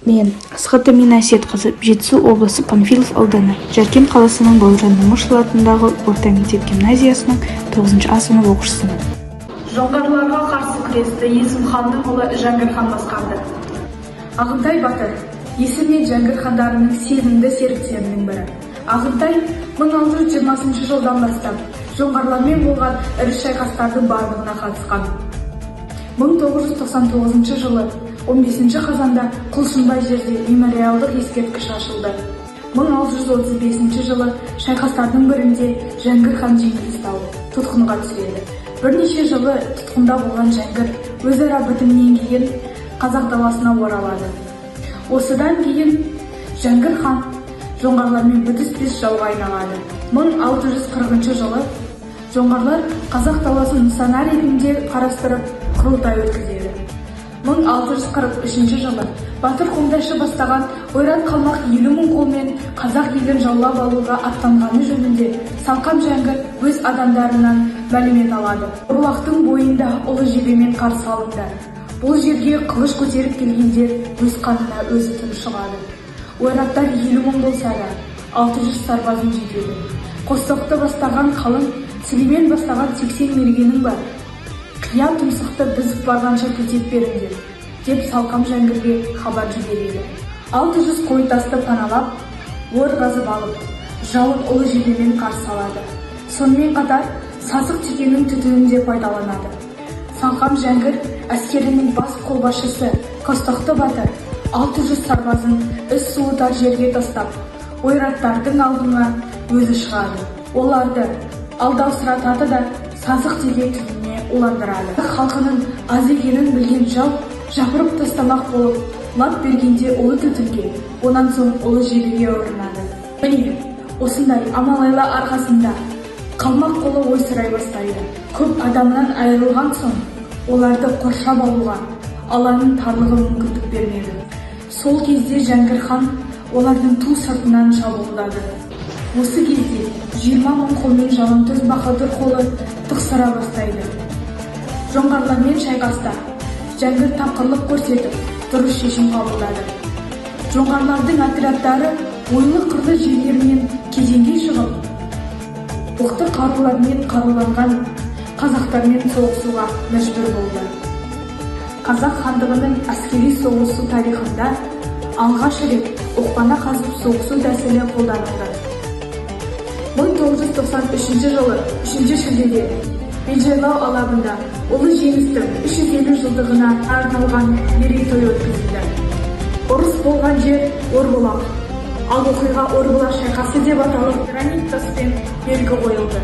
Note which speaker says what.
Speaker 1: Мен, Асхат Амина Әсетқызы, Жетісу облысы, Панфилов ауданы, Жаркент қаласының Бауыржан Момышұлы атындағы орта мектеп-гимназиясының 9 А сынып оқушысымын.
Speaker 2: Жоңғарларға қарсы күресті Есім ханның ұлы Жәңгір хан басқарды. Ағынтай батыр Есім мен Жәңгір хандарының сенімді серіктерінің бірі. Ағынтай 1620 жылдан бастап жоңғарлармен болған ірі шайқастардың барлығына қатысқан. 1999 жылы 15 қазанда Құлшынбай жерде мемориалдық ескерткіш ашылды. 1635 жылы шайқастардың бірінде Жәңгір хан жеңіліс тауып, тұтқынға түседі. Бірнеше жылы тұтқында болған Жәңгір өзара бітімнен кейін қазақ даласына оралады. Осыдан кейін Жәңгір хан жоңғарлармен бітіспес жауға айналады. 1640 жылы жоңғарлар қазақ даласын нысана ретінде қарастырып, құрылтай өткізеді. 1643 жылы батыр Қоңтайшы бастаған ойрат қалмақ 50 000 қолмен қазақ елін жаулап алуға аттанғаны жөнінде Салқам Жәңгір өз адамдарынан мәлімет алады. «Орлақтың бойында ұлы жебемен қарсы алыңдар. Бұл жерге қылыш көтеріп келгендер өз қанына өзі тұншығады. Ойраттар 50 000 болса да, 600 сарбазың жетеді. Қостоқты бастаған қалың, Сүлеймен бастаған 80 мергенің бар. Қия тұмсықты біз барғанша төтеп беріңдер», – деп Салқам Жәңгірге хабар жібереді. 600 қойтасты паналап, ор қазып алып, жауын ұлы жебемен қарсы алады. Сонымен қатар сасық текенің түтінін де пайдаланады. Салқам Жәңгір әскерінің бас қолбасшысы Қостоқты батыр 600 сарбазын із суытар жерге тастап, ойраттардың алдына өзі шығады. Оларды алдаусыратады да, сасық теке түтініне уландырады. Халқының аз екенін білген жау жапырып тастамақ болып лап бергенде ұлы түтінге, онан соң ұлы жебеге ұрынады. Міне, осындай амал-айла арқасында қалмақ қолы ойсырай бастайды. Көп адамынан айырылған соң, оларды қоршап алуға алланың тарлығы мүмкіндік бермеді. Сол кезде Жәңгір хан олардың ту сыртынан шабуылдады. Осы кезде 20 000 қолмен Жалаңтөс баһадүр қолы тықсыра бастайды. Жоңғарлармен шайқаста Жәңгір тапқырлық көрсетіп, дұрыс шешім қабылдады. Жоңғарлардың отрядтары ойлы-қырлы жерлерінен кезеңге шығып, оқты қарулармен қаруланған қазақтармен соғысуға мәжбүр болды. Қазақ хандығының әскери соғысу тарихында алғаш рет оқпана қазып соғысу тәсілі қолданылды. 1993 жылы 3 шілдеде Белжайлау алабында Ұлы Жеңістің 350 жылдығына арналған мерейтой өткізілді. Ұрыс болған жер Орбұлақ, ал оқиға Орбұлақ шайқасы деп аталып, гранит таспен белгі қойылды.